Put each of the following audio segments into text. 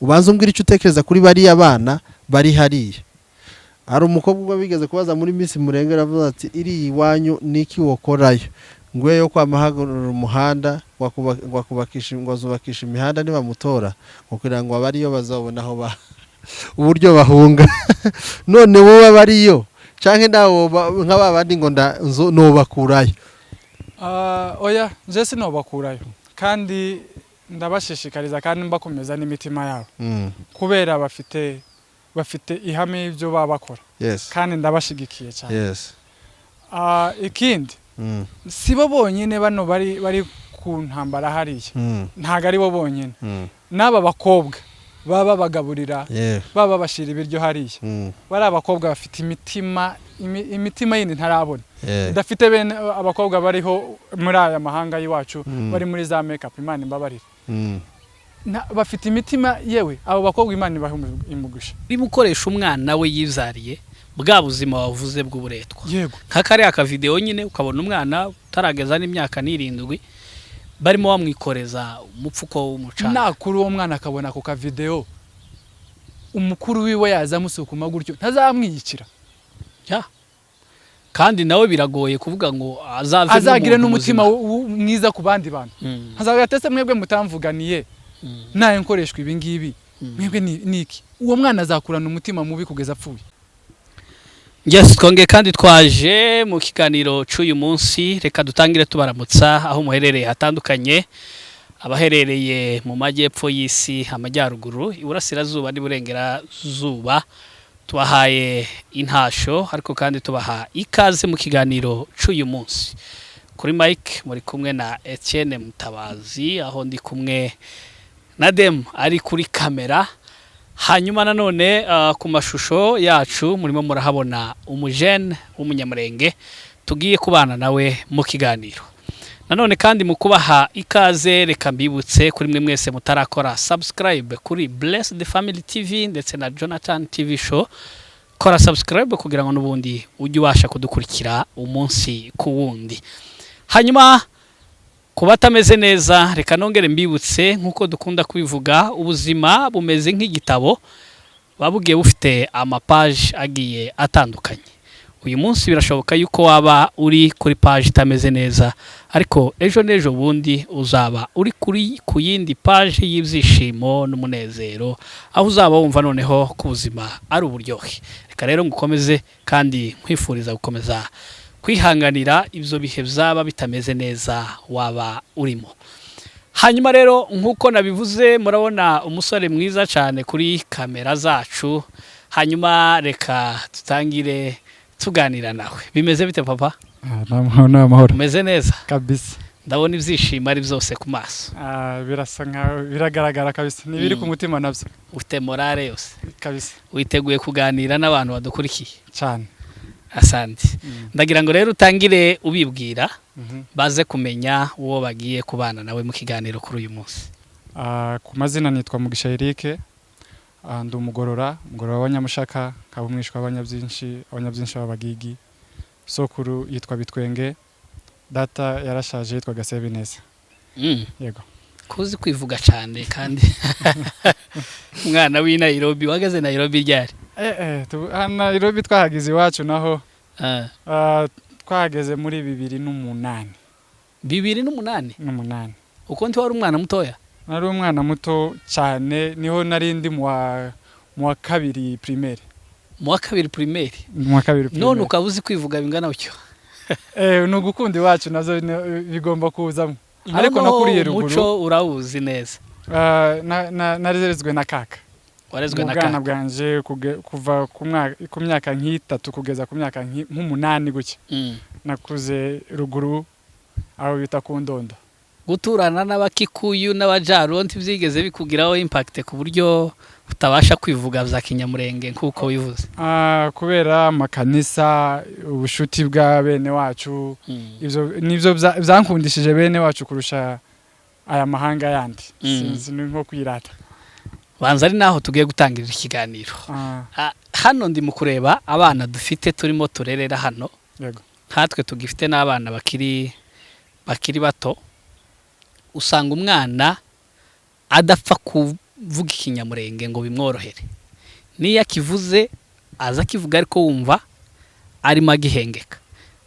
Ubanze umbwire icyo utekereza kuri bariya bana bari hariya. Hari umukobwa ubwo bigeze kubaza muri Miss Murenge, aravuga ati: "Iriya iwanyu niki wokorayo?" Ngo yo kwamahagarura umuhanda, ngo akubakisha, ngo azubakisha imihanda nibamutora, ngo kugira ngo abariyo bazabona aho ba uburyo bahunga. None wowe abariyo canke nawe nka ba bandi ngo nobakurayo? Ah, oya, nje sinobakurayo, kandi ndabashishikariza kandi mbakomeza n'imitima yabo, kubera bafite ihame y'ibyo baba bakora, kandi ndabashigikiye cyane. Ikindi, si bo bonyine bano bari ku ntambara hariya. Ntabwo ari bo bonyine. N'aba bakobwa baba babagaburira, baba babashyira ibiryo hariya, bari abakobwa bafite imitima imitima yindi ntarabona, idafite bene abakobwa bariho muri aya mahanga y'iwacu, bari muri za make-up. Imana imbabarire. Bafite imitima, yewe, abo bakobwa Imana ibahe umugisha. Urimo ukoresha umwana we yibyariye bwa buzima wavuze bw'uburetwa, nka kariya akavidewo nyine, ukabona umwana utarageza n'imyaka n'irindwi barimo bamwikoreza umupfuko w'umucanga. Nakuru uwo mwana akabona ako kavidewo, umukuru wiwe yaza amusukuma gutyo, ntazamwiyikira? Ya. Kandi nawe biragoye kuvuga ngo azave azagire n'umuntu n'umutima muzima. mwiza ku bandi bantu. Azavuga ati: "Ese mwebwe mutamvuganiye, nawe nkoreshwa ibi ngibi, mwebwe ni iki?" Uwo mwana azakurana umutima mubi kugeza apfuye. Yes, twongeye kandi twaje mu kiganiro cy'uyu munsi. Reka dutangire tubaramutsa aho muherereye hatandukanye, abaherereye mu majyepfo y'isi, amajyaruguru, iburasirazuba n'iburengerazuba. Tubahaye intasho, ariko kandi tubaha ikaze mu kiganiro cy'uyu munsi. Kuri mike muri kumwe na Etienne Mutabazi, aho ndi kumwe na Dem ari kuri kamera. Hanyuma nanone ku mashusho yacu murimo murahabona umujene w'Umunyamurenge tugiye kubana nawe mu kiganiro. Nanone kandi mu kubaha ikaze, reka mbibutse kuri mwe mwese mutarakora subscribe kuri Blessed Family TV ndetse na Jonathan TV Show, kora subscribe kugira ngo n'ubundi ujye ubasha kudukurikira umunsi ku wundi. Hanyuma ku batameze neza, reka nongere mbibutse, nk'uko dukunda kubivuga, ubuzima bumeze nk'igitabo, buba bugiye bufite amapaji agiye atandukanye. Uyu munsi birashoboka yuko waba uri kuri paji itameze neza, ariko ejo n'ejo bundi uzaba uri kuri ku yindi paji y'ibyishimo n'umunezero, aho uzaba wumva noneho ko ubuzima ari uburyohe. Reka rero ngukomeze kandi nkwifuriza gukomeza kwihanganira ibyo bihe byaba bitameze neza waba urimo. Hanyuma rero, nk'uko nabivuze, murabona umusore mwiza cyane kuri kamera zacu. Hanyuma reka tutangire tuganira nawe. Bimeze bite, papa? Ni amahoro. Umeze neza? Kabisa. Ndabona ibyishimo ari byose ku maso. Birasa nkaho biragaragara kabisa, n'ibiri ku mutima nabyo. Ufite morale yose? Kabisa. Witeguye kuganira n'abantu badukurikiye? Cyane. Asante. Ndagira ngo rero utangire ubibwira, baze kumenya uwo bagiye kubana nawe mu kiganiro kuri uyu munsi. Ku mazina nitwa Mugisha Eric. Ndi umugorora, umugorora w'Abanyamushaka, nkaba umwishwa w'Abanyabyinshi, Abanyabyinshi b'Abagigi. Sokuru yitwa Bitwenge, data yarashaje yitwaga Sebineza. Yego. Kuzi kwivuga cyane kandi umwana w'i Nairobi. Wageze Nairobi ryari? Hano Nairobi twahageze iwacu naho. Twahageze muri 2008. 2008? N'umunani. Uko nti wari umwana mutoya? Nari umwana muto cyane, niho nari ndi mu wa kabiri primaire. Mu wa kabiri primaire? Mu wa kabiri None primaire. ukaba uzi kwivuga bingana utyo? Ni ugukunda iwacu, nazo bigomba kuzamo, ariko Noneho nakuriye ruguru. Umuco urawuzi neza? Narezwe na kaka. Warezwe Mu na bwana kaka? bwanje, kuva ku myaka nk'itatu kugeza ku myaka nk'umunani gutya, nakuze ruguru aho bita ku Ndondo. Guturana n'Abakikuyu n'Abajaruwo ntibyigeze bikugiraho impact ku buryo utabasha kwivuga bya Kinyamurenge nk'uko wivuze? Kubera amakanisa, ubushuti bwa bene wacu, ibyo nibyo byankundishije bene wacu kurusha aya mahanga yandi. Sinzi, ni nko kwirata. Banza ari naho tugiye gutangirira ikiganiro. Hano ndi mu kureba abana dufite turimo turerera hano, nkatwe tugifite n'abana bakiri bato, usanga umwana adapfa. kuvuga Ikinyamurenge ngo bimworohere. Niyo akivuze aza akivuga, ariko wumva arimo agihengeka,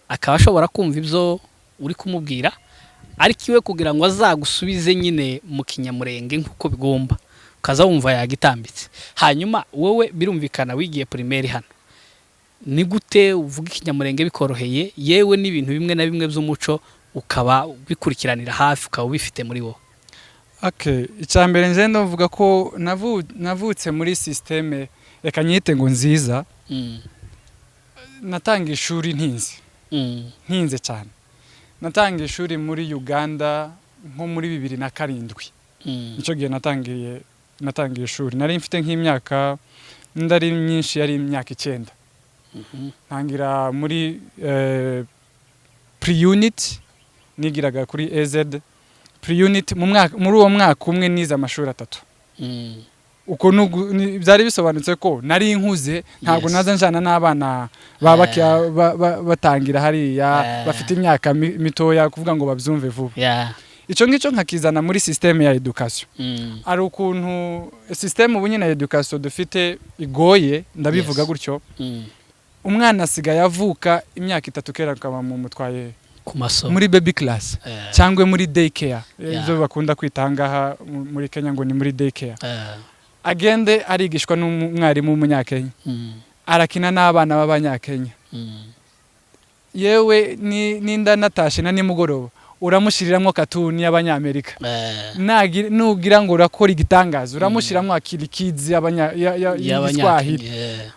akaba ashobora kumva ibyo uri kumubwira, ariko iwe kugira ngo azagusubize nyine mu Kinyamurenge nk'uko bigomba, ukaza wumva yagitambitse. Hanyuma wowe birumvikana wigiye primaire hano, ni gute uvuga Ikinyamurenge bikoroheye, yewe n'ibintu bimwe na bimwe by'umuco ukaba ubikurikiranira hafi, ukaba ubifite muri wowe? Okay, icya mbere nje ndavuga ko navutse muri système, reka nyite ngo nziza. Natanga ishuri ntinze, ntinze cyane. Natanga ishuri muri Uganda nko muri 2007. Nicyo gihe natangiye ishuri, nari mfite nk'imyaka ndari myinshi, yari imyaka 9. Ntangira muri pre-unit, nigiraga kuri AZ pre-unit. Mu mwaka, muri uwo mwaka umwe nize amashuri 3. Uko byari bisobanutse ko nari nkuze, ntabwo naza njana n'abana baba batangira hariya bafite imyaka mitoya kuvuga ngo babyumve vuba. Icyo ngicyo nkakizana muri système ya education. Hari ukuntu système ubu nyine ya education dufite igoye, ndabivuga gutyo. Umwana asigaye avuka imyaka 3 kera akaba mumutwaye ku masomo muri baby class cyangwa muri day care, ibyo bakunda kwita ahangaha muri Kenya ngo ni muri day care. Agende arigishwa n'umwarimu w'Umunyakenya, arakina n'abana b'Abanyakenya. Yewe ninda natashe na nimugoroba uramushyiriramo katuni y'Abanyamerika. Nugira ngo urakora igitangaza, uramushyiramo akili kids y'Igiswahili.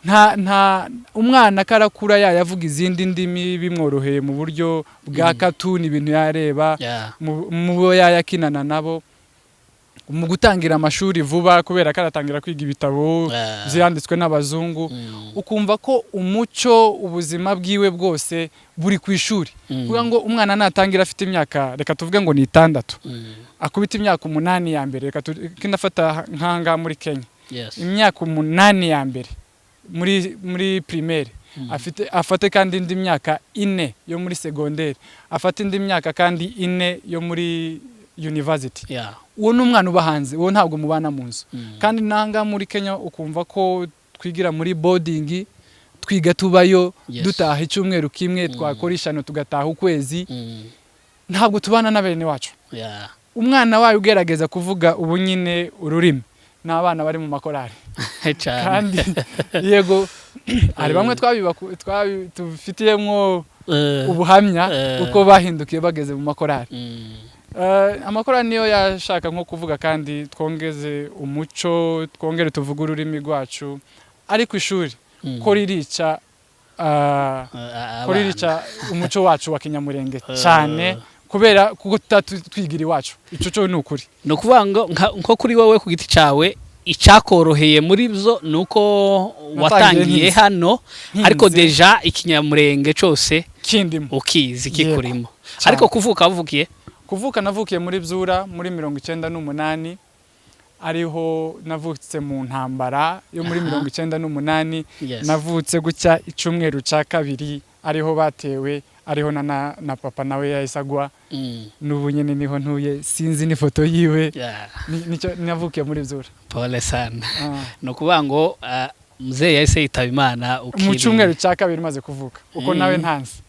Nta umwana karakura yayavuga izindi ndimi bimworoheye mu buryo bwa katuni, ibintu yareba mu bo yayakinana nabo, mu gutangira amashuri vuba kubera ko aratangira kwiga ibitabo byanditswe n'abazungu. Ukumva ko umuco, ubuzima bwiwe bwose buri ku ishuri. Kuvuga ngo umwana natangira afite imyaka, reka tuvuge ngo ni 6, akubita imyaka 8 ya mbere, reka kinafata nk'ahangaha muri Kenya, imyaka 8 ya mbere muri primaire, afite afate kandi indi myaka 4 yo muri secondaire, afate indi myaka kandi 4 yo muri university. Uwo ni umwana uba hanze, uwo ntabwo mubana mu nzu. Kandi nanga muri Kenya ukumva ko twigira muri boarding, twiga tubayo, dutaha icyumweru kimwe, twakora ishano tugataha ukwezi. Ntabwo tubana na bene wacu. Umwana wayo ugerageza kuvuga ubu nyine ururimi ni abana bari mu makorari. Cyane. Kandi yego hari bamwe tubifitiyemo ubuhamya uko bahindukiye bageze mu makorari. Amakorari niyo yashaka nko kuvuga, kandi twongeze umuco, twongere tuvuge ururimi rwacu, ariko ishuri ko ririca ko abana. ririca umuco wacu wa Kinyamurenge cyane, kubera kuko tutatwigira iwacu. Ico cyo ni ukuri. Ni ukuvuga ngo nko kuri wowe ku giti cyawe, icyakoroheye muri byo ni uko watangiye ntinze. hano, ariko Ntinze. déjà Ikinyamurenge cyose kindimo ukizi, kikurimo. Cyane. Ariko kuvuka wavukiye? Kuvuka navukiye muri Byura muri 98, ariho navutse mu ntambara yo muri 98. Navutse gutya icyumweru cya kabiri ariho batewe, ariho na papa nawe yahise agwa. N'ubu nyine niho ntuye, sinzi n'ifoto yiwe. Nicyo navukiye muri Byura. Pole sana. Ah. Ni ukuvuga ngo mzee yahise yitaba Imana ukiri Mu cyumweru cya kabiri maze kuvuka uko, nawe ntanzi.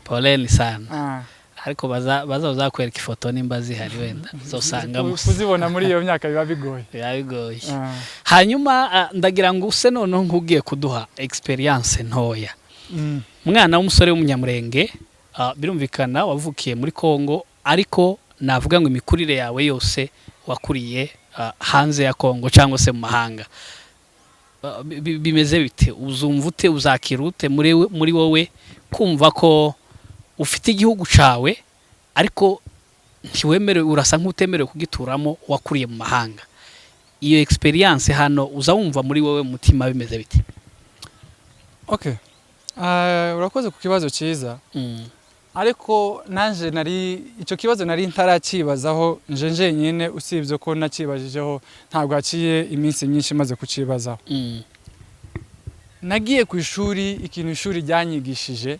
Poleni sana. Ah. Ariko baza bazakwereka ifoto nimba zihari, wenda uzosangamo. Kuzibona muri iyo myaka biba bigoye. Biba bigoye. Ah. Hanyuma ndagira ngo use noneho nk'ugiye kuduha experience ntoya, umwana w'umusore w'Umunyamurenge, birumvikana wavukiye muri Kongo, ariko navuga ngo imikurire yawe yose wakuriye hanze ya Kongo cyangwa se mu mahanga. Bimeze bite? Uzumva ute, uzakira ute muri wowe kumva ko ufite igihugu cawe ariko ntiwemerewe, urasa nk'utemerewe kugituramo, wakuriye mu mahanga? Iyo experience hano uza wumva muri wowe mu mutima bimeze bite? Okay. Urakoze ku kibazo cyiza, ariko nanje nari icyo kibazo nari ntarakibazaho nje njenyine, usibye ko nakibajijeho ntabwo haciye iminsi myinshi maze kukibazaho. Nagiye ku ishuri, ikintu ishuri ryanyigishije,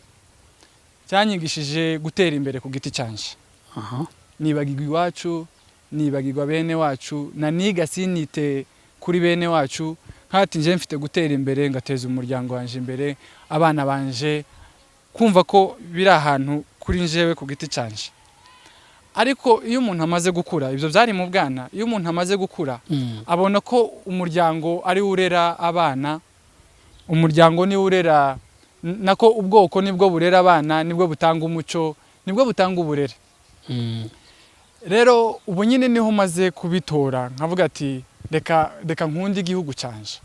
cyanyigishije gutera imbere ku giti cyanje. Nibagirwa iwacu. Nibagirwa bene wacu, naniga sinite kuri bene wacu, nkati nje mfite gutera imbere, ngateza umuryango wanje imbere, abana banje, kumva ko biri ahantu kuri njewe ku giti canje. Ariko iyo umuntu amaze gukura, ibyo byari mu bwana, iyo umuntu amaze gukura abona ko umuryango ari wo urera abana, umuryango niwo urera, nako ubwoko nibwo burera abana, nibwo butanga umuco, nibwo butanga uburere. Rero ubu nyine niho maze kubitora, nkavuga ati reka reka nkunde igihugu canje.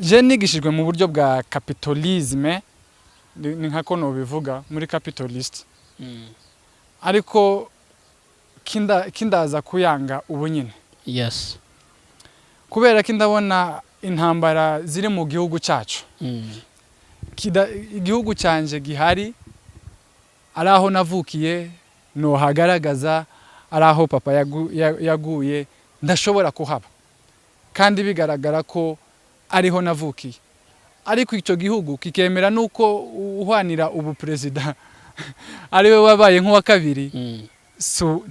Je nigishijwe mu buryo bwa capitalisme, ni nkako nobivuga muri capitalist, ariko kindaza kuyanga ubu nyine, kubera ko ndabona intambara ziri mu gihugu cyacu. Igihugu cyanjye gihari, ari aho navukiye, nohagaragaza, ari aho papa yaguye, ndashobora kuhaba kandi bigaragara ko ariho navukiye, ariko icyo gihugu kikemera nuko uhwanira ubu perezida ariwe wabaye nk'uwa kabiri. So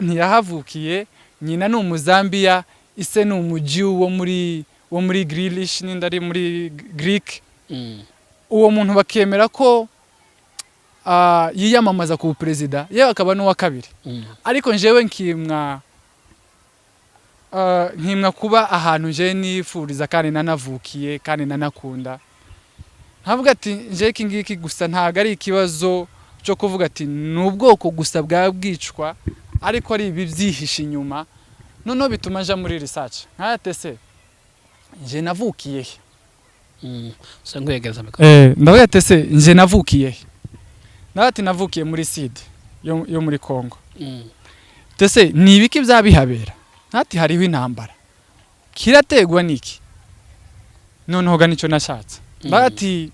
ntiyahavukiye, nyina ni Umuzambiya, ise ni umujiw wo muri Grealish, n'indi ari muri Greek. Uwo muntu bakemera ko yiyamamaza ku perezida, yewe akaba n'uwa kabiri, ariko njewe nkimwa kuba ahantu njewe nifuriza kandi nanavukiye kandi nanakunda. Nkavuga ati njewe iki ngiki gusa ntabwo ari ikibazo cyo kuvuga ati ni ubwoko gusa bwa bwicwa, ariko ari ibi byihishe inyuma. Noneho bituma nja muri research, nkayate se nje navukiye he? Usa nk'uwegereza mikoro. Ndavuga ati se nje navukiye he? Nawe ati navukiye muri Sud yo muri Congo. Tese ni ibiki byabihabera? Ati hariho intambara, kirategwa niki? Noneho ga nicyo nashatse. Ndavuga ati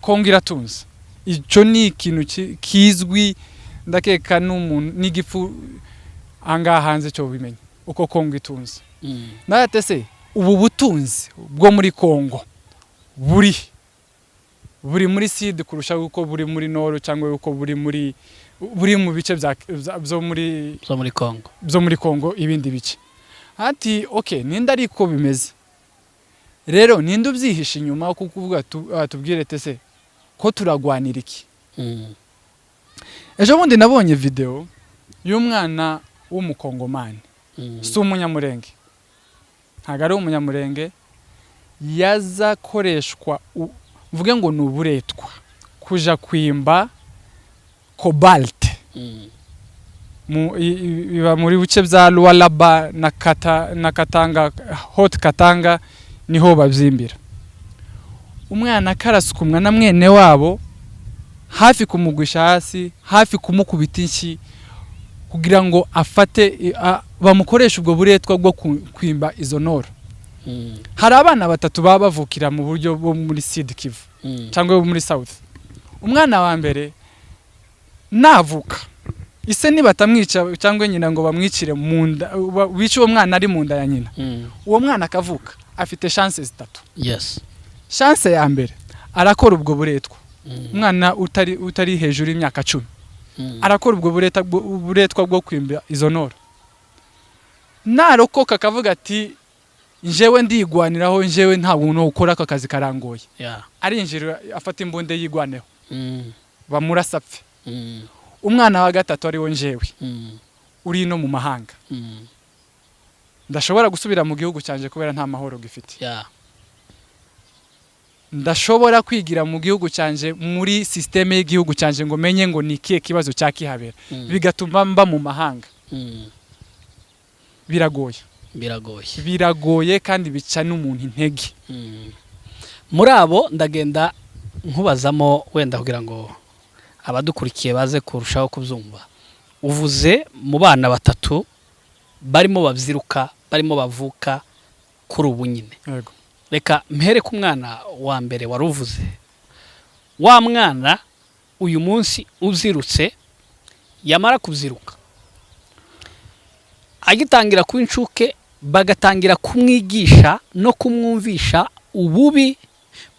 Congo iratunze, icyo ni ikintu kizwi, ndakeka n'umuntu n'igifu ahangaha hanze cyo bimenya uko Congo itunze. Ndavuga ati se ubu butunzi bwo muri Congo buri muri Sud kurusha uko buri muri Nord, cyangwa uko buri mu bice byo muri zo muri Congo? Byo muri Congo, ibindi bice. Ati okay, ninde ariko bimeze rero, ninde ubyihishe inyuma kuko kuvuga tubwire tese ko turagwanira iki? Ejo bundi nabonye video y'umwana w'Umukongomani, si Umunyamurenge, ntabwo ari Umunyamurenge, yaza akoreshwa mvuge ngo ni uburetwa, kuja kwimba cobalt. Biba muri bice bya Lualaba na Kata, na Katanga, Haut Katanga, niho babyimbira. Umwana akarasukumwa na mwene wabo, hafi kumugwisha hasi, hafi kumukubita inshyi kugira ngo afate bamukoreshe ubwo buretwa bwo kwimba izo noro. Hari abana batatu baba bavukira mu buryo bwo muri Sud Kivu cyangwa bo muri South. Umwana wa mbere navuka, ise nibatamwica cyangwa nyina ngo bamwicire mu nda, bice uwo mwana ari mu nda ya nyina, uwo mwana akavuka afite chance zitatu. Chance ya mbere, arakora ubwo buretwa. Umwana utari hejuru y'imyaka 10 arakora ubwo buretwa bwo kwimba izo noro. Narokoka akavuga ati njewe ndigwaniraho, njewe nta muntu ukora aka kazi karangoye, arinjira afata imbunda yigwaneho, bamurasa apfe. Umwana wa gatatu, ariwo njewe uri no mu mahanga, ndashobora gusubira mu gihugu cyanjye kubera nta mahoro gifite. Ndashobora kwigira mu gihugu cyanjye, muri système y'igihugu cyanjye, ngo menye ngo ni ikihe kibazo cyakihabera, bigatuma mba mu mahanga. Biragoye. Biragoye. Biragoye kandi bica n'umuntu intege. Muri abo ndagenda nkubazamo wenda kugira ngo abadukurikiye baze kurushaho kubyumva. Uvuze mu bana batatu barimo babyiruka, barimo bavuka kuri ubu nyine. Yego. Reka mpere ku mwana wa mbere wari uvuze, wa mwana uyu munsi uzirutse. Yamara kubyiruka, agitangira kuba incuke, bagatangira kumwigisha no kumwumvisha ububi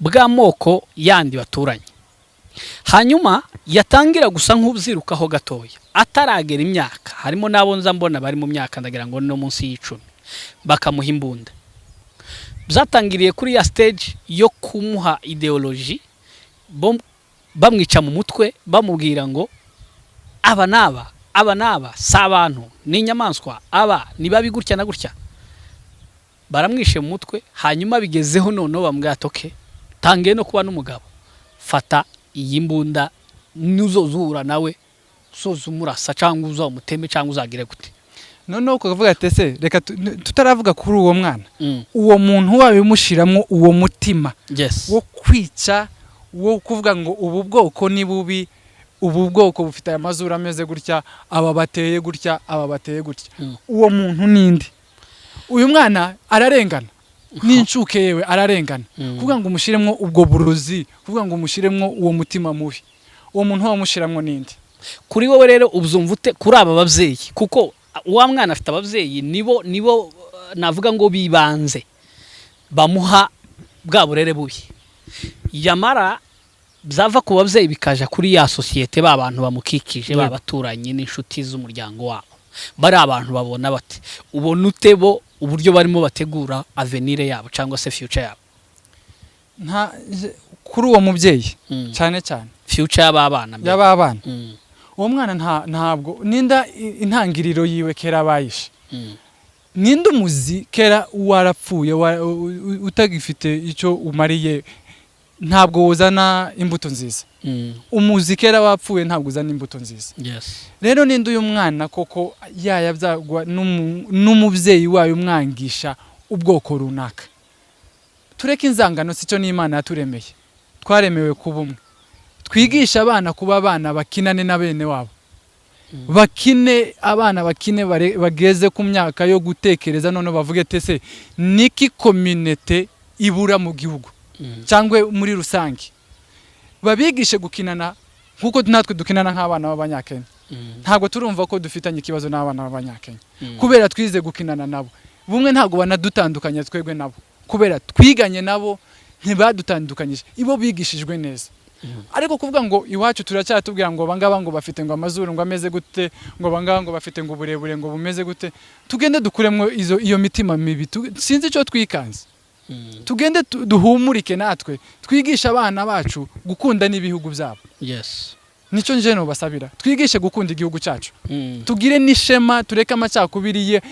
bw'amoko yandi baturanye. Hanyuma yatangira gusa nk'ubyirukaho gatoya, ataragera imyaka, harimo n'abo nza mbona bari mu myaka ndagira ngo no munsi y'icumi, bakamuha imbunda. Byatangiriye kuri ya stage yo kumuha ideology, bamwica mu mutwe, bamubwira ngo aba n'aba, aba n'aba si abantu, ni inyamaswa, aba ni babi gutya na gutya. Baramwishe mu mutwe. Hanyuma bigezeho noneho bamubwira ati: "Okay, tangiye no kuba n'umugabo, fata iyi mbunda, nuzozuhura nawe usoza umurasa cyangwa uzamuteme cyangwa uzagire gute." Noneho ukavuga ati: "Ese reka tutaravuga kuri uwo mwana, uwo muntu wabimushyiramo uwo mutima wo kwica, wo kuvuga ngo ubu bwoko ni bubi, ubu bwoko bufite aya mazuru ameze gutya, aba bateye gutya, aba bateye gutya, uwo muntu ninde?" Uyu mwana ararengana n'incuke, yewe ararengana. Kuvuga ngo umushyiremo ubwo burozi, kuvuga ngo umushyiremo uwo mutima mubi, uwo muntu wamushyiramo ninde? Kuri wowe rero ubyumva ute kuri aba babyeyi? Kuko wa mwana afite ababyeyi, nibo navuga ngo bibanze bamuha bwa burere bubi. Yamara byava ku babyeyi bikaja kuri ya sosiyete, ba bantu bamukikije, ba baturanyi n'inshuti z'umuryango wabo. Bari abantu babona bate? Ubona ute bo uburyo barimo bategura avenir yabo cyangwa se future yabo? Nta kuri uwo mubyeyi cyane cyane. Future y'aba bana mbere. Y'aba bana. Uwo mwana ntabwo ninda intangiriro yiwe kera bayishe. Ninde umuzi kera warapfuye, utagifite icyo umariye, ntabwo wuzana imbuto nziza. Umuzi kera wapfuye ntabwo uzana imbuto nziza. Rero ninde uyu mwana koko yayabyagwa n'umubyeyi wayo umwangisha ubwoko runaka? Tureke inzangano, si cyo n'Imana yaturemeye. Twaremewe kuba umwe. Twigishe abana kuba abana, bakinane na bene wabo, bakine, abana bakine, bageze ku myaka yo gutekereza, none bavuge tese niki communauté ibura mu gihugu cyangwa muri rusange. Babigishe gukinana nk'uko natwe dukinana nk'abana b'Abanyakenya. Ntabwo turumva ko dufitanye ikibazo n'abana b'Abanyakenya kubera twize gukinana nabo. Bumwe ntabwo banadutandukanya twebwe nabo, kubera twiganye nabo, ntibadutandukanyije, ibo bigishijwe neza. Ariko kuvuga ngo iwacu turacyatubwira ngo abangaba ngo bafite ngo amazuru ngo ameze gute, ngo abangaba ngo bafite ngo uburebure ngo bumeze gute, tugende dukuremo iyo mitima mibi. Sinzi icyo twikanze. Tugende duhumurike natwe, twigishe abana bacu gukunda n'ibihugu byabo. Nicyo nje nobasabira: twigishe gukunda igihugu cyacu, tugire n'ishema, tureke amacakubiri ye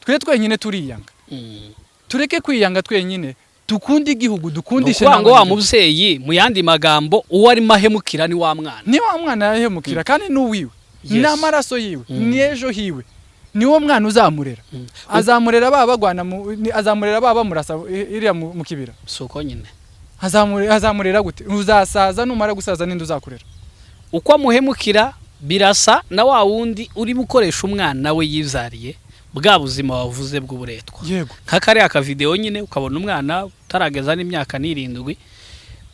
twe twenyine turiyanga. Tureke kwiyanga twenyine, dukunde igihugu, Ni dukundishe ukuvuga ngo wa n'abanyagihugu. mubyeyi, mu yandi magambo, uwo arimo ahemukira ni wa mwana. Ni wa mwana yahemukira, kandi n'uwiwe, ni amaraso yiwe, ni ejo hiwe, ni wo mwana uzamurera. Azamurera baba bagwana azamurera baba bamurasa iriya mu kibira. Si uko nyine? Azamurera gute? Uzasaza, numara gusaza ninde uzakurera? Uko amuhemukira birasa na wa wundi urimo ukoresha umwana we yibyariye bwa buzima wavuze bw'uburetwa. Nka kariya akavidewo nyine, ukabona umwana utarageza n'imyaka n'irindwi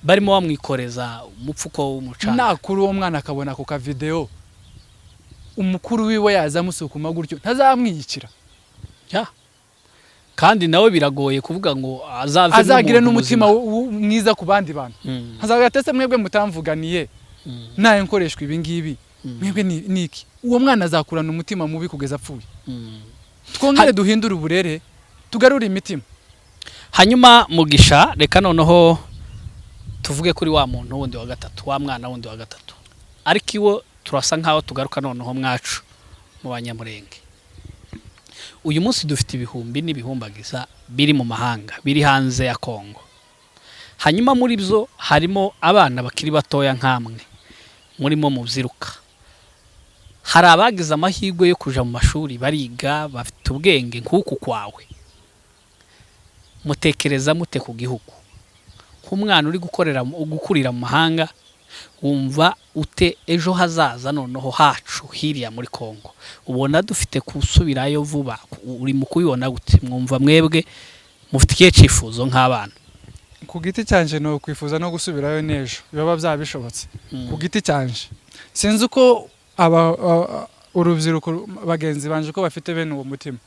barimo bamwikoreza umupfuko w'umucanga. Nakura uwo mwana akabona ako kavidewo, umukuru wiwe yaza amusukuma gutyo, ntazamwiyikira? Ya. Kandi nawe biragoye kuvuga ngo azave Azagire n'umuntu n'umutima muzima. mwiza ku bandi bantu. Azavuga ati: "Ese mwebwe mutamvuganiye, nawe nkoreshwa ibi ngibi, mwebwe ni iki?" Uwo mwana azakurana umutima mubi kugeza apfuye. Twongere duhindure uburere, tugarure imitima. Hanyuma Mugisha, reka noneho tuvuge kuri wa muntu wundi wa gatatu, wa mwana wundi wa gatatu, ariko iwe turasa nkaho tugaruka noneho mwacu mu Banyamurenge. Uyu munsi dufite ibihumbi n'ibihumbagiza biri mu mahanga, biri hanze ya Kongo. Hanyuma muri byo harimo abana bakiri batoya nk'amwe murimo mubyiruka. Hari abagize amahirwe yo kuja mu mashuri, bariga, bafite ubwenge nk'uku kwawe. Mutekereza mute ku gihugu? Nk'umwana uri gukorera gukurira mu mahanga, wumva ute ejo hazaza noneho hacu hiriya muri Kongo? Ubona dufite gusubirayo vuba? Uri mu kubibona gute? Mwumva mwebwe mufite ikihe cyifuzo nk'abana? Ku giti cyanje ni ukwifuza no gusubirayo n'ejo biba byaba bishobotse. Ku giti cyanje, sinzi uko urubyiruko bagenzi banje uko bafite bene uwo mutima,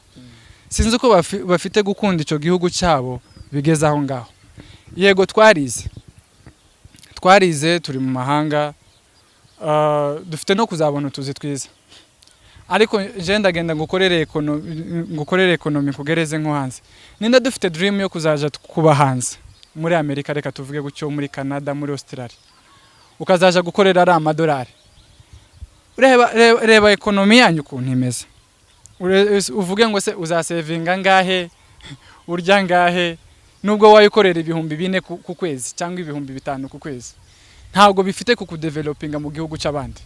sinzi uko bafite gukunda icyo gihugu cyabo bigeze aho ngaho. Yego, twarize. Twarize, turi mu mahanga, dufite no kuzabona utuzi twiza, ariko je ndagenda ngukorere economy kugereze nko hanze. Ninda dufite dream yo kuzaja kuba hanze muri Amerika, reka tuvuge gutyo, muri Canada, muri Australia, ukazaja gukorera ari amadolari. Reba economy yanyu ukuntu imeze. Uvuge ngo se uzasevinga ngahe, urya ngahe? Nubwo wayikorera 4000 ku kwezi cyangwa 5000 ku kwezi, ntabwo bifite kukudevelopinga mu gihugu cy'abandi.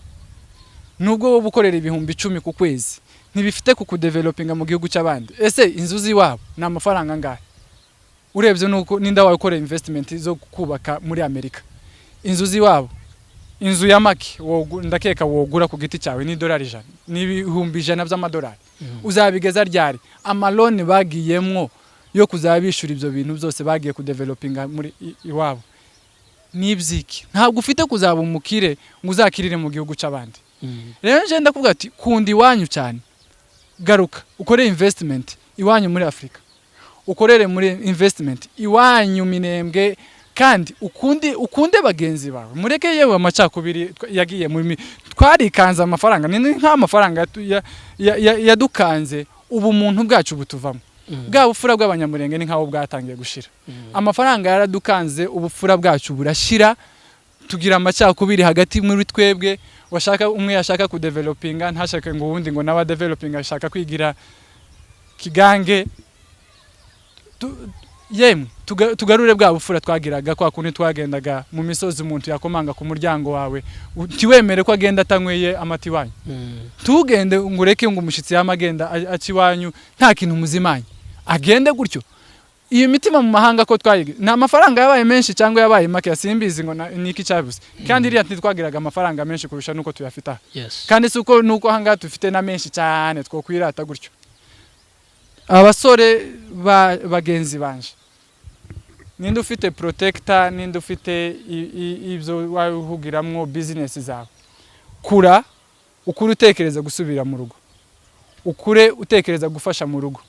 Nubwo wowe ukorera 10,000 ku kwezi, ntibifite kukudevelopinga mu gihugu cy'abandi. Ese inzu z'iwabo ni amafaranga angahe? Urebye nuko ninda wawe investment zo kubaka muri Amerika, inzu z'iwabo, inzu ya make ndakeka wogura ku giti cyawe ni $100, ni 100,000 by'amadolari. Uzabigeza ryari? Ama loan bagiyemwo yo kuzabishura ibyo bintu byose bagiye kudevelopinga muri iwabo n'ibyiki? Ntabwo ufite kuzaba umukire ngo uzakirire mu gihugu cy'abandi. Rero nje ndakuvuga ati kunda iwanyu cyane, garuka ukore investment iwanyu muri Afurika, ukorere muri investment iwanyu Minembwe, kandi ukunde bagenzi bawe. Mureke yewe amacakubiri yagiye muri twarikanze amafaranga, ni nk'amafaranga yadukanze ubumuntu bwacu butuvamo. Bwa bufura bw'Abanyamurenge ni nkaho bwatangiye gushira. Amafaranga yaradukanze, ubufura bwacu burashira, tugira amacakubiri hagati muri twebwe. Washaka umwe yashaka kudevelopinga, ntashake ngo uwundi ngo nawe adevelopinga, ashaka kwigira kigange. Yemwe tugarure bwa bufura twagiraga, kwa kundi twagendaga mu misozi, umuntu yakomanga ku muryango wawe ntiwemere ko agenda atanyweye amata iwanyu. Tugende ngo ureke ngo umushyitsi yama agenda aca iwanyu nta kintu muzimanye, agende gutyo. Iyo mitima mu mahanga ko twayiga, ni amafaranga yabaye menshi cyangwa yabaye make, simbizi ngo niki cyabuze. Kandi iriya ntitwagiraga amafaranga menshi kurusha nuko tuyafite aha. Kandi si uko nuko ahangaha dufite na menshi cyane twokwirata gutyo. Abasore ba bagenzi banje, ninde ufite protector? Ninde ufite ibyo wahugiramwo business zawe? Kura ukure utekereza gusubira mu rugo, ukure utekereza gufasha mu rugo.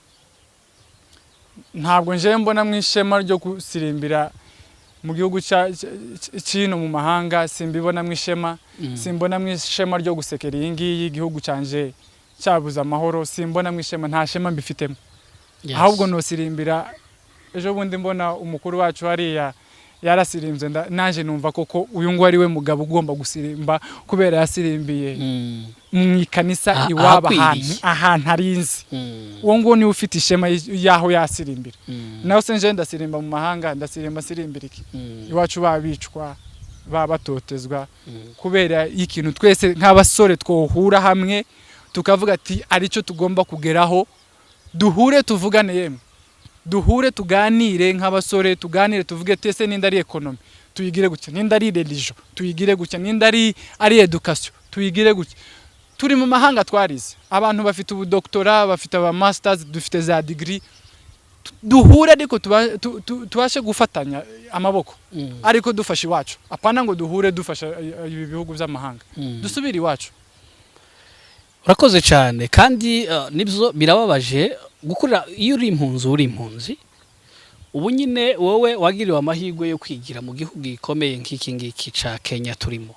Ntabwo nje mbona mu ishema ryo gusirimbira mu gihugu cy'ino mu mahanga, simbibona mu ishema. Simbona mu ishema ryo gusekera iyi ngiyi igihugu cyanje cyabuze amahoro, simbona mu ishema, nta shema mbifitemo. Ahubwo nosirimbira. Ejo bundi mbona umukuru wacu hariya yarasirimbye, naje numva koko uyu nguyu ari we mugabo ugomba gusirimba, kubera yasirimbiye mu ikanisa iwabo, ahakwiriye. ahantu arinzi. Uwo nguwo niwe ufite ishema y'aho yasirimbira. Nawe se nje ndasirimba mu mahanga, ndasirimba sirimbira iki? Iwacu babicwa, babatotezwa kubera ikintu. Twese nk'abasore twohura hamwe tukavuga ati aricyo tugomba kugeraho. Duhure tuvugane, yemwe duhure tuganire nk'abasore, tuganire tuvuge tese ninda ari economy tuyigire gutya, ninda ari religion tuyigire gutya, ninda ari education tuyigire gutya. Turi mu mahanga, twarize, abantu bafite ubudoktora, bafite aba masters, dufite za degree. Duhure ariko tubashe gufatanya amaboko, ariko dufasha iwacu, apana ngo duhure dufasha ibi bihugu by'amahanga. Dusubire iwacu. Urakoze cyane. Kandi nibyo, birababaje gukurira iyo uri impunzi, uri impunzi. Ubu nyine wowe wagiriwe amahirwe yo kwigira mu gihugu gikomeye nk'iki ngiki cya Kenya turimo.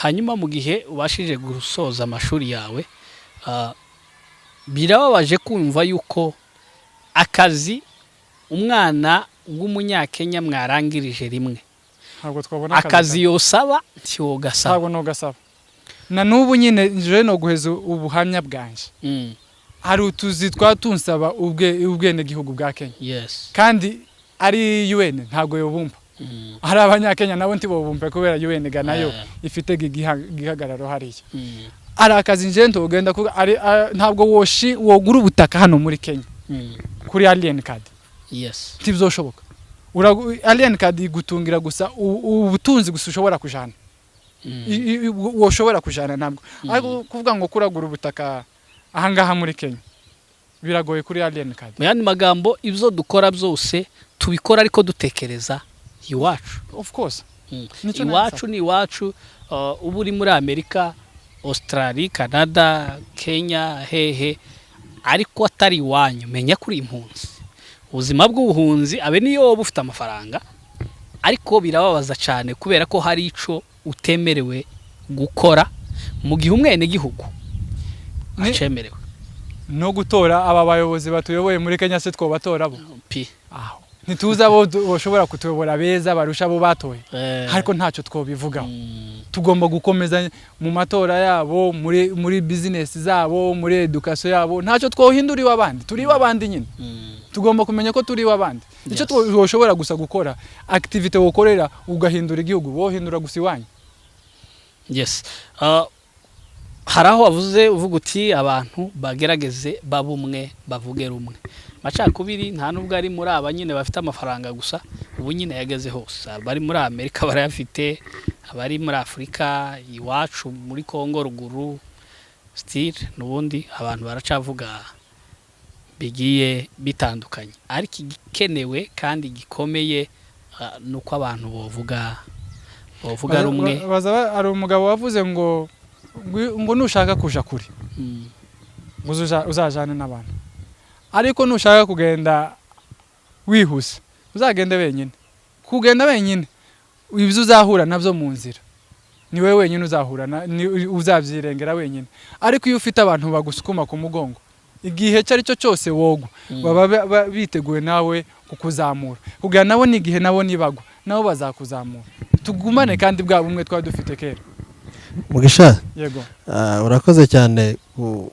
Hanyuma mu gihe ubashije gusoza amashuri yawe, birababaje kumva yuko akazi umwana w'Umunyakenya mwarangirije rimwe, Ntabwo twabona akazi yosaba ntiwogasaba. Ntabwo nogasaba na n'ubu nyine. Nje no guheza ubuhamya bwanje. Hari utuzi twatunsaba ubwenegihugu bwa Kenya, kandi ari UN ntabwo yobumpa. Hari Abanyakenya nabo ntibobumpe kubera UN ga nayo ifite igihagararo hariya. Ari akazi nje ntogenda ntabwo woshi wogura ubutaka hano muri Kenya kuri alien card. Ntibizoshoboka. Alien card igutungira gusa ubutunzi gusa ushobora kujana, woshobora kujana ntabwo. Ariko kuvuga ngo kuragura ubutaka ahangaha muri Kenya biragoye kuri alien card. Mu yandi magambo, ibyo dukora byose tubikora ariko dutekereza iwacu. Of course. Nicyo. Iwacu ni iwacu. Uba uri muri Amerika, Australia, Canada, Kenya, hehe, ariko atari iwanyu, menya ko uri impunzi. Ubuzima bw'ubuhunzi, abe niyo wowe ufite amafaranga. Ariko birababaza cyane kubera ko hari ico utemerewe gukora mu gihe umwenegihugu acemerewe no gutora. Aba bayobozi batuyoboye muri Kenya se twobatora bo? Pi. Aho ntituzi abo bashobora kutuyobora beza barusha abo batoye, ariko ntacyo twobivugaho. Tugomba gukomeza mu matora yabo, muri business zabo, muri education yabo. Ntacyo twohindura iw'abandi, turi iw'abandi nyine. Tugomba kumenya ko turi iw'abandi. Icyo twoshobora gusa gukora, activity wokorera ugahindura igihugu, wohindura gusa iwanyu. Yes. Hari aho wavuze uvuga uti abantu bagerageze babe umwe, bavuge rumwe. Amacakubiri nta nubwo ari muri aba nyine bafite amafaranga gusa, ubu nyine yageze hose. Abari muri Amerika barayafite, abari muri Afurika iwacu muri Kongo ruguru still n'ubundi abantu baracavuga bigiye bitandukanye. Ariko igikenewe kandi gikomeye ni uko abantu bovuga rumwe. Hari umugabo wavuze ngo nushaka kuja kure ngo uzajane n'abantu, ariko nushaka kugenda wihuse uzagende wenyine. Kugenda wenyine, ibyo uzahura nabyo mu nzira ni wowe wenyine uzahura uzabyirengera wenyine. Ariko iyo ufite abantu bagusukuma ku mugongo, igihe icyo ari cyo cyose wogwa, baba biteguye nawe kukuzamura, kugira nabo n'igihe nabo nibagwa nabo bazakuzamura. Tugumane kandi bwa bumwe twari dufite kera. Mugisha. Yego. Urakoze cyane ku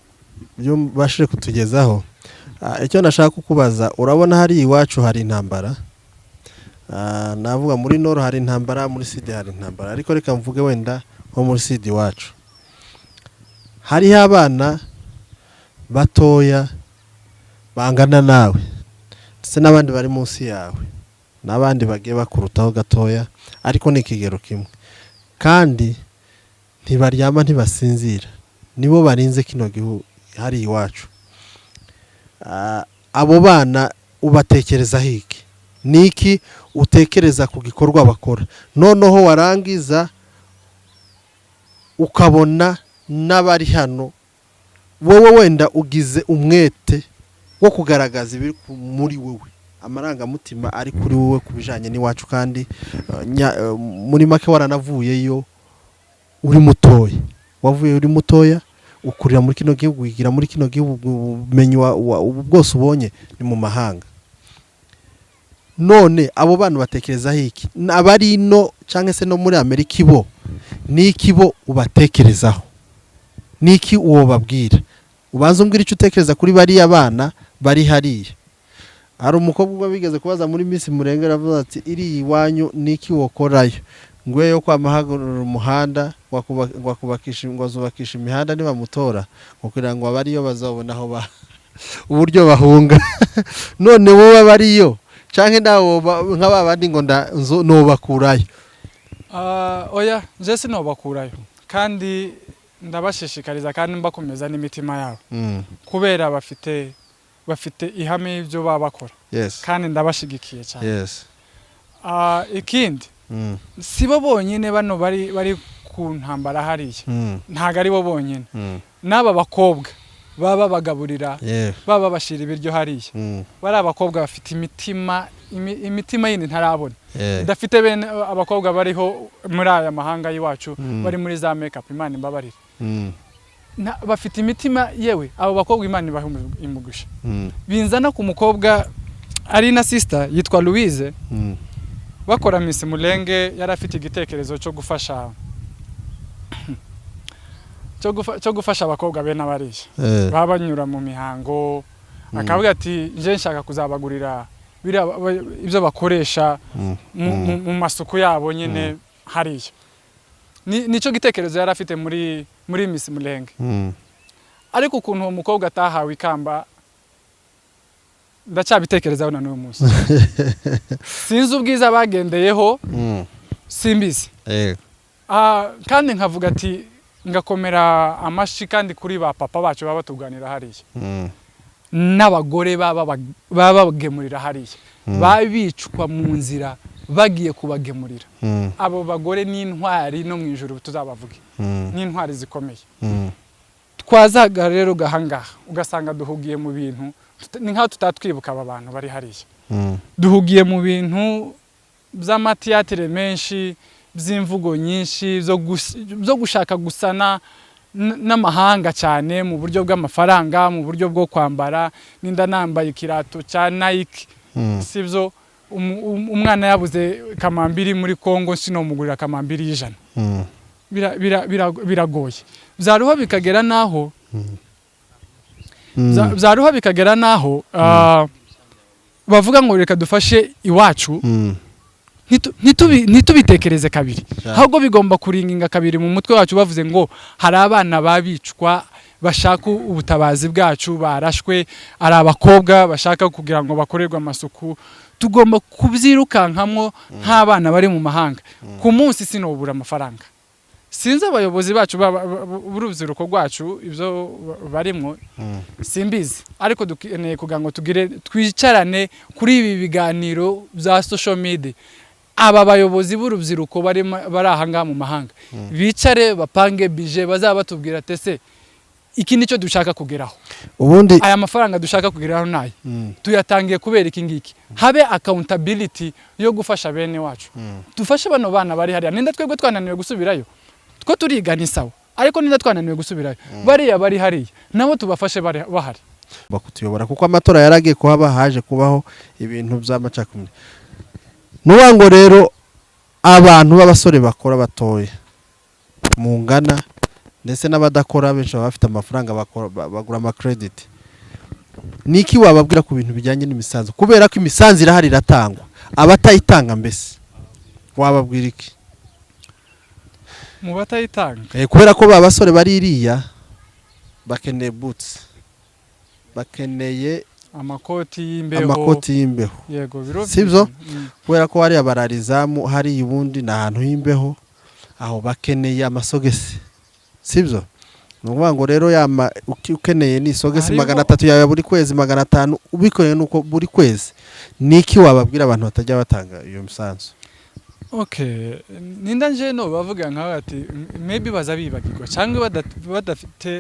byo ubashije kutugezaho. Icyo nashaka kukubaza, urabona hari iwacu hari intambara. Navuga muri nord hari intambara, muri sud hari intambara, ariko reka mvuge wenda nko muri sud iwacu hariho abana batoya bangana nawe ndetse n'abandi bari munsi yawe n'abandi bagiye bakurutaho gatoya, ariko ni ikigero kimwe, kandi ntibaryama, ntibasinzira, nibo barinze kino gihugu hari iwacu. Abo bana ubatekerezaho iki? Ni iki utekereza ku gikorwa bakora? Noneho warangiza ukabona n'abari hano, wowe wenda ugize umwete wo kugaragaza ibiri muri wowe, amarangamutima ari kuri wowe ku bijyanye n'iwacu, kandi muri make waranavuyeyo uri mutoya, wavuye uri mutoya, ukurira muri kino gihugu, wigira muri kino gihugu, ubumenyi ubu bwose ubonye ni mu mahanga. None abo bana batekerezaho iki? Abari ino cyangwa se no muri Amerika, ibo ni iki bo ubatekerezaho? Ni iki uwo babwira? Ubanza umbwira icyo utekereza kuri bariya bana bari hariya. Hari umukobwa ubwo bigeze kubaza muri Miss Murenge, aravuga ati iriya iwanyu ni iki wokorayo? Ngo yo kwamahagarura umuhanda, ngo akubakisha, ngo azubakisha imihanda nibamutora, ngo kugira ngo abariyo bazabona aho uburyo bahunga. None wowe abariyo canke nawe nka babandi ngo nobakurayo? Oya, nje sinobakurayo, kandi ndabashishikariza kandi mbakomeza n'imitima yabo, kubera bafite ihame y'ibyo baba bakora, kandi ndabashigikiye cyane. Ikindi, si bo bonyine bano bari ku ntambara hariya. Ntabwo ari bo bonyine. N'aba bakobwa baba bagaburira, baba bashyira ibiryo hariya, bari abakobwa bafite imitima imitima yindi ntarabona, idafite bene abakobwa bariho muri aya mahanga y'iwacu, bari muri za make-up. Imana imbabarire. Bafite imitima, yewe abo bakobwa Imana ibaha umugisha. Binzana ku mukobwa ari na sister yitwa Louise. Bakora Miss Mulenge, yari afite igitekerezo cyo gufasha abakobwa bene abariya baba banyura mu mihango, akavuga ati nje nshaka kuzabagurira biriya ibyo bakoresha mu masuku yabo nyine hariya. Nicyo gitekerezo yari afite muri Miss Mulenge. Ariko ukuntu uwo mukobwa atahawe ikamba, ndacyabitekerezaho na n'uyu munsi. Sinzi ubwiza bagendeyeho, simbizi. Kandi nkavuga ati ngakomera amashyi kandi kuri ba papa bacu baba batuganira hariya, n'abagore baba bagemurira hariya, babicwa mu nzira bagiye kubagemurira. Abo bagore ni intwari, no mu ijuru tuzabavuge, ni intwari zikomeye. Twazaga rero gahangaha ugasanga duhugiye mu bintu ni nkaho tutatwibuka aba bantu bari hariya. Duhugiye mu bintu. by'amatiyatire menshi, by'imvugo nyinshi zo gushaka gusana n'amahanga cyane mu buryo bw'amafaranga, mu buryo bwo kwambara. Ninda nambaye ikirato cya Nike, sibyo? Umwana yabuze kamambiri muri Kongo, sinomugurira kamambiri y'100. Biragoye, byaruho bikagera naho byaruho bikagera naho bavuga ngo reka dufashe iwacu, ntitubitekereze kabiri, ahubwo bigomba kuringinga kabiri mu mutwe wacu. Bavuze ngo hari abana babicwa bashaka ubutabazi bwacu, barashwe, ari abakobwa bashaka kugira ngo bakorerwe amasuku, tugomba kubyirukankamwo nk'abana bari mu mahanga. Ku munsi sinobura amafaranga. Sinzi abayobozi bacu b'urubyiruko rwacu ibyo barimwo, simbizi, ariko dukeneye kugira ngo tugire twicarane kuri ibi biganiro bya social media. Aba bayobozi b'urubyiruko bari aha ngaha mu mahanga bicare bapange bije, bazaba batubwira ati: "Ese iki nicyo dushaka kugeraho?" Ubundi Aya mafaranga dushaka kugeraho nayo tuyatangiye kubera iki ngiki. Habe accountability yo gufasha bene wacu, dufashe bano bana bari hariya. Ninda twebwe twananiwe gusubirayo, two turiga ni sawa, ariko ninda twananiwe gusubirayo, bariya bari hariya nabo tubafashe bahari. Bakutuyobora kuko amatora yaragiye kuhaba, haje kubaho ibintu by'amacakubiri. Nuba ngo rero abantu b'abasore bakora batoya mungana, ndetse n'abadakora benshi baba bafite amafaranga, bagura amakirediti, niki wababwira ku bintu bijyanye n'imisanzu? Kubera ko imisanzu irahari, iratangwa, abatayitanga mbese wababwira iki? Mu batayitanga? Kubera ko ba basore bari iriya bakeneye boots, bakeneye amakoti y'imbeho. Amakoti y'imbeho. Yego, birumvikana. Sibyo? Kubera ko hariya bararizamu, hariya ubundi ni ahantu h'imbeho, aho bakeneye amasogesi, sibyo? Ni ukuvuga ngo rero yama ukeneye ni isogesi 300 yawe buri kwezi, 500 ubikoreye nuko buri kwezi. Niki wababwira abantu batajya batanga iyo misanzu? Okay, ninda nje no bavuga nkawe ati maybe baza bibagirwa cyangwa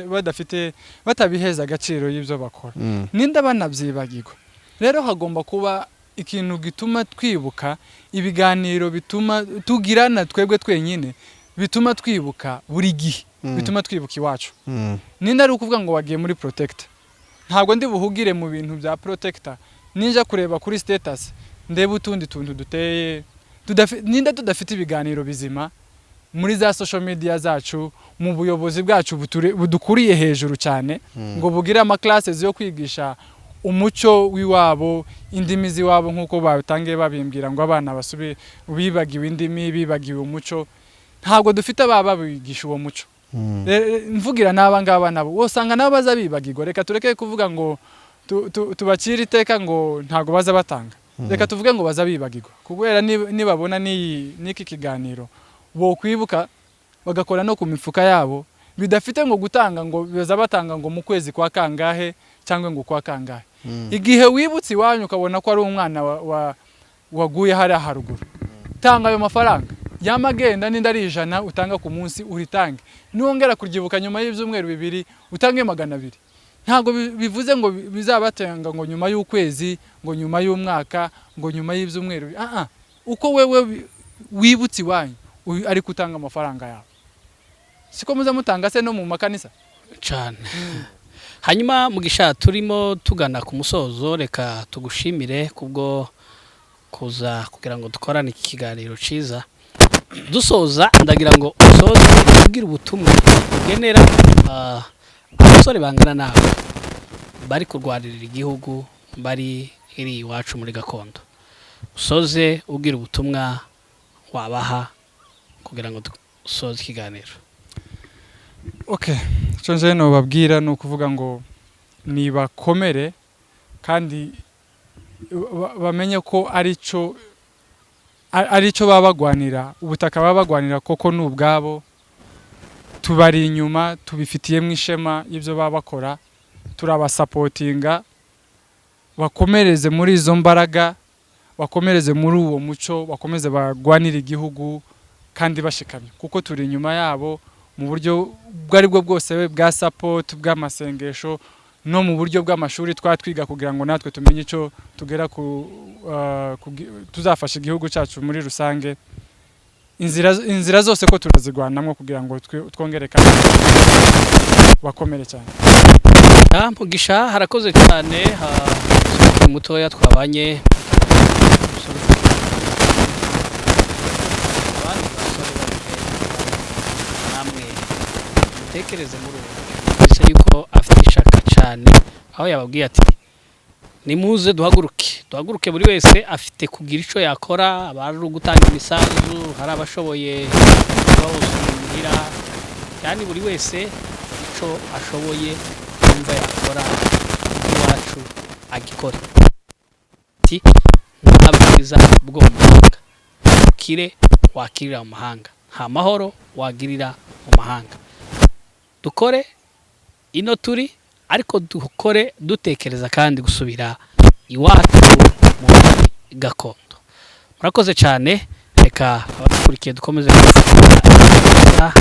badafite batabiheza agaciro y'ibyo bakora. Ninda banabyibagirwa rero, hagomba kuba ikintu gituma twibuka, ibiganiro bituma tugirana twebwe twenyine, bituma twibuka buri gihe, bituma twibuka iwacu. Ninda ari ukuvuga ngo wagiye muri protector, ntabwo ndi buhugire mu bintu bya protector, ninja kureba kuri status ndebe utundi tuntu duteye ninda tudafite ibiganiro bizima muri za social media zacu, mu buyobozi bwacu budukuriye hejuru cyane, ngo bugire ama classes yo kwigisha umuco w'iwabo, indimi z'iwabo, nk'uko batangiye babimbwira ngo abana basubi bibagiwe indimi, bibagiwe umuco. Ntabwo dufite ababa babigisha uwo muco. Mvugira n'aba ngaba nabo usanga nabo baza bibagirwa. Reka tureke kuvuga ngo tubacire iteka ngo ntabwo baza batanga. Reka tuvuge ngo baza bibagirwa, kubera nibabona n'iki kiganiro bo kwibuka bagakora no ku mifuka yabo, bidafite ngo gutanga ngo baza batanga ngo mu kwezi kwa kangahe cyangwa ngo kwa kangahe. Igihe wibutse iwanyu ukabona ko ari umwana waguye hariya haruguru, tanga ayo mafaranga yamagenda. Ninda ari 100 utanga ku munsi, uritange. Niwongera kuryibuka nyuma y'ibyumweru 2, utange 200. Ntabwo bivuze ngo bizabatenga ngo nyuma y'ukwezi, ngo nyuma y'umwaka, ngo nyuma y'ibyumweru ah ah. Uko wewe wibutse iwanyu ariko utanga amafaranga yawe, siko muza mutanga se no mu makanisa? Cyane. Hanyuma Mugisha, turimo tugana ku musozo. Reka tugushimire kubwo kuza kugira ngo dukorane iki kiganiro cyiza. Dusoza, ndagira ngo usoze ubwire ubutumwa ugenera abasore bangana nawe bari kurwanirira igihugu, bari iri iwacu muri gakondo. Usoze ubwira ubutumwa wabaha kugira ngo dusoze ikiganiro. Okay, icyo nje nobabwira ni ukuvuga ngo nibakomere kandi bamenye ko arico baba bagwanira, ubutaka baba bagwanira koko ni ubwabo. Tubari inyuma, tubifitiyemo ishema y'ibyo baba bakora, turabasapotinga. Bakomereze muri izo mbaraga, bakomereze muri uwo muco, bakomeze bagwanire igihugu kandi bashikamye, kuko turi inyuma yabo mu buryo ubwo ari bwo bwose, bwa support, bw'amasengesho, no mu buryo bw'amashuri twatwiga kugira ngo natwe tumenye icyo tugera ku tuzafasha igihugu cyacu muri rusange. Inzira zose ko turazigwanamo kugira ngo twongere kandi bakomere cyane. Mugisha, harakoze cyane. Umusore mutoya twabanye, umusore ufite abandi basore bafite, namwe mutekereze muri ubu buryo. Bisa yuko afite ishaka cyane, aho yababwiye ati: "Nimuze duhaguruke, duhaguruke." Buri wese afite kugira icyo yakora, aba ari ugutanga imisanzu, hari abashoboye kuba bose imuhira, yani buri wese icyo ashoboye yumva yakora iwacu agikora. Ati: "Nta bwiza bwo mu mahanga, ukire wakirira mu mahanga, nta mahoro wagirira mu mahanga." Dukore ino turi, ariko dukore dutekereza kandi gusubira iwacu muri gakondo. Murakoze cyane. Reka abadukurikiye dukomeze kubafata.